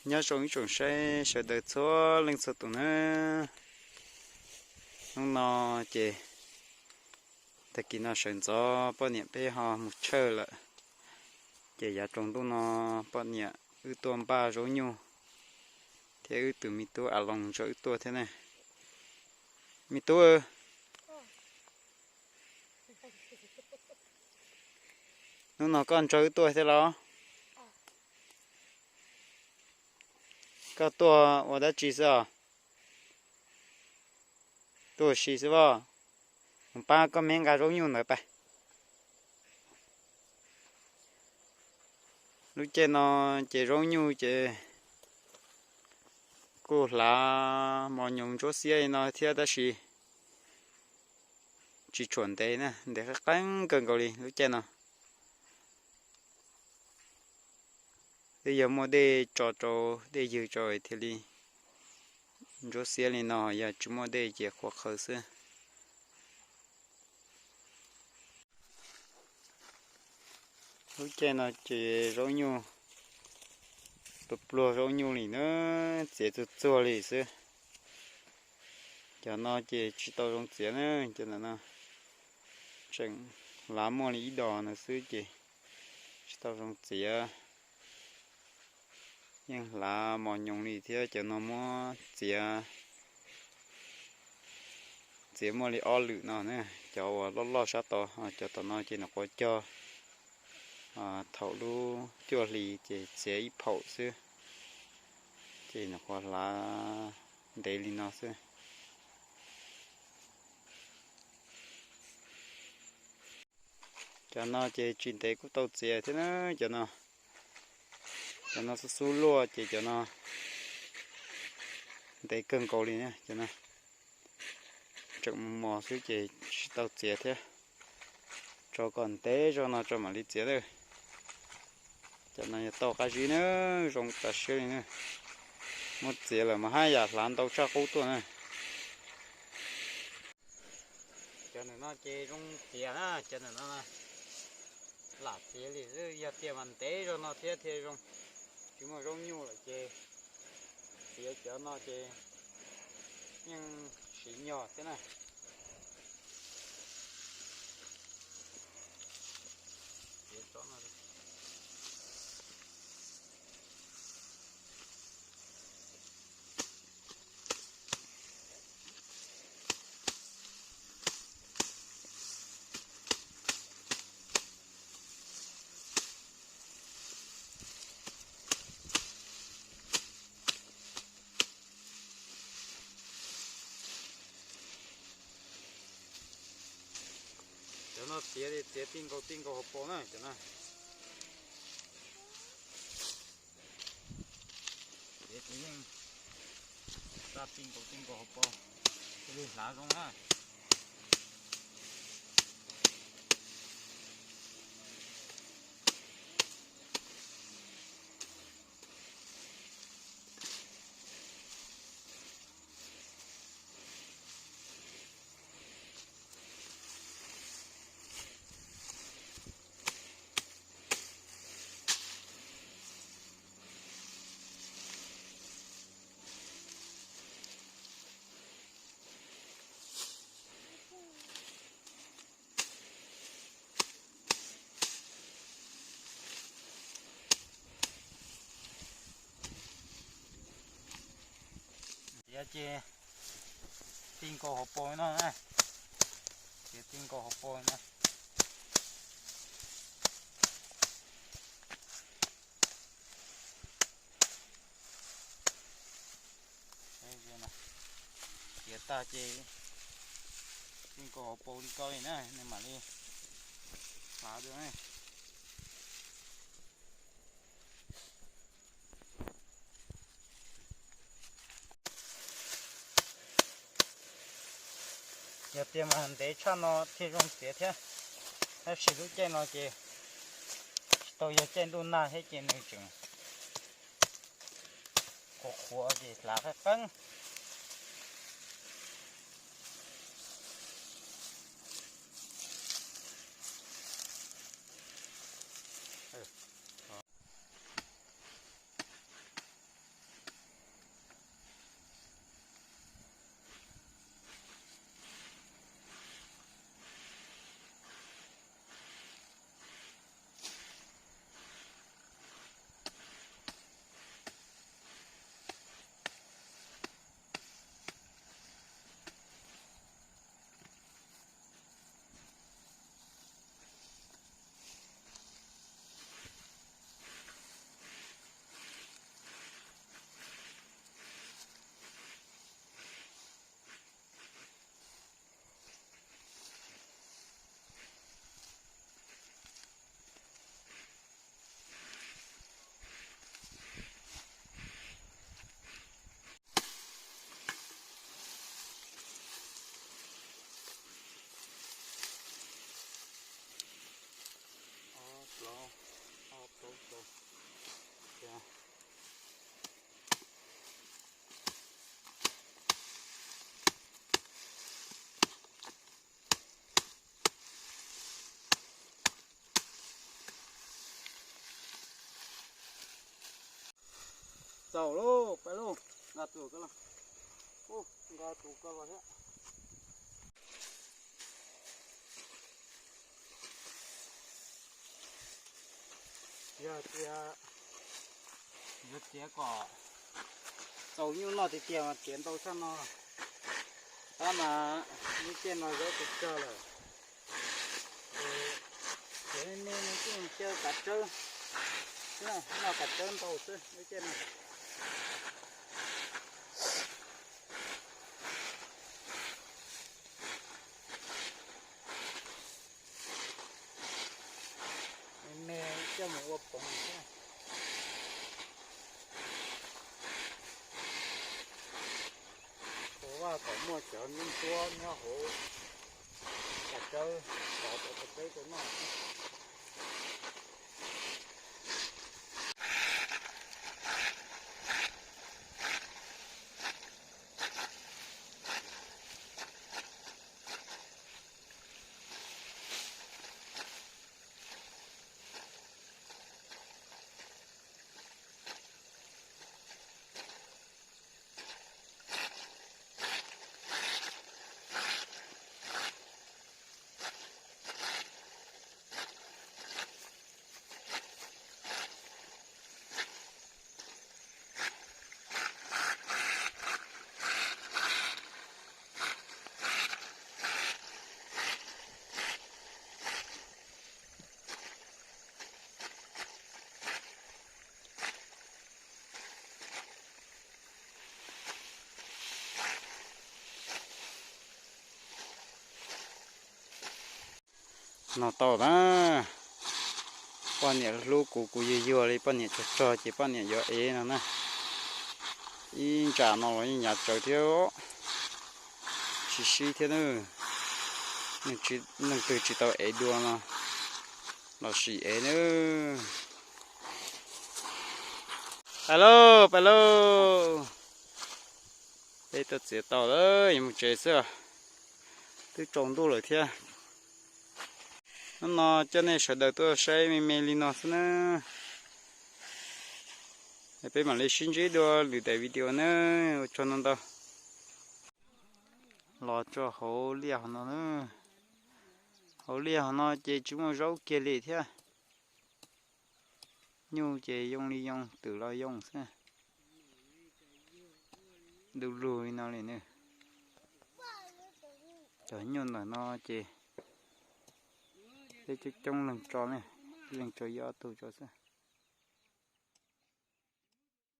Nyob zoo ib tsoom saib sawv daws txhua leej txhua tus na. Hnub no ces tag kis no sawv ntxov poj niam peb ho mus tshawj lawm, ces yav tsaus ntuj no poj niam wb tuaj npaj zaub nyuj, thiab wb tus me tub A Loos nrog wb tuaj thiab ne. Me tub, hnub no koj nrog wb tuaj thiab los? Koj tuaj ua dab tsi xwb os? Tuaj ua si xwb os. Mus pab koj me nqa zaub nyuj ntawd pab. Lub caij no ces zaub nyuj ces kuj hlav mos nyoos ntsuab xiab li no thiab tab sis tsis tshuam ntev na, ntev qeeb qeeb kawg nkaus li lub caij no. Twb yog muaj dej tso rau, dej ywg rau thiaj li ntsuab xiab li no, yog tsis muaj dej ces qhuav qhawv xwb. Lub caij no ces zaub nyuj, pluag pluag zaub nyuj li na, txiav txuag txuag li xwb. Cov no ces tsis tau zoo txiav na, cov ntawm no tseem hlav muaj li ib dos no xwb ces tsis tau zoo txiav. Yeej hlav mos nyoos li thiab, cov no muab txiav, txiav muaj li ob lwm no na. Cov uas loj loj sab tod, cov tom no ces nyuam qhuav cog thaum lub cuaj hli ces txiav ib phaum xwb, ces nyuam qhuav hlav ntev li no xwb. Cov no ces tsis ntev kuj tau txiav thiab na, cov no. Cov no xub xub luaj ces cov no ntev kawg nkaus li na, cov no tseem mos xwb ces tsis tau txiav thiab. Tso kom ntev zog no tso mam li txiav lawm. Cov no yog tau qab zib na, zoo tas siab li na. Muab txiav lawm mas haj yam hlav ntau tshaj qub tuaj na. Cov ntawm no ces zoo txiav na, cov ntawm no lam txiav li xwb, yog tias mas ntev zog no thiab thiaj zoo. Tsis muaj zaub nyuj lawm ces txiav cov no ces yeej siv nyog thiab na. Cov no txiav li txiav tij nkaus tij nkaus hauv paus na cov no. Txiav ces yeej tij nkaus tij nkaus hauv paus, thiaj li hlav zoo na. Txiav ces tij nkaus hauv paus no na. Txiav tij nkaus hauv paus no. Txiav tag ces tij nkaus hauv paus li ko li na, nws mam li hlav dua. Yog tias mas ntev tshaj no thiaj zoo txiav thiab, tab sis lub caij no ces tsis tau yog caij ntuj nag thiab ces nws tseem qhuav qhuav ces hlav qeeb qeeb. Txaus lauj, pais lauj, nqa tus ko los. Ub, nqa tus ko los thiab. Yog tias yuav txiav kom txaus nyuj noj tiag tiag mas txiav ntau tshaj no. Tab mas lub caij no zaub tsis tsawg lawm. Ces me me no kuj caw kav tsawb, noj kav tsawb ntau xwb lub caij no. Me me coj mus ua poov xwb. Ua vaj kom muaj cov ntuab nyob hauv kav tsawb, tov cov kav tsawb rau noj. No tau na, poj niam hlub kuv, kuv yuag yuag li poj niam tsaug tsaug ces poj niam yuav ev no na. Ib ntsam no los yeej nyav tsawv thiab, tsis sib thiab na. Neeg twg tsis tau ev dua no los sim ev na. Pais lauj, pais lauj. Peb tuaj txiav tau lawm, yuav mus tsev xwb os. Twb tsaus ntuj lawm thiab. Hnub no coj nej sawv daws tuaj saib me me li no xwb na. Peb mam li sib ntsib dua lwm daim video na. Ua tsaug ntau ntau. Los txog hauv liaj hauv no na. Hauv liaj hauv no ces tsis muaj zaub kiag li thiab. Nyuj ces yoo li yoo, twm los yoo xwb. Du lug li no li na. Cov nyuj ntawm no ces peb coob coob leeg tso ne, ib leeg tso ib ob tug tso xwb.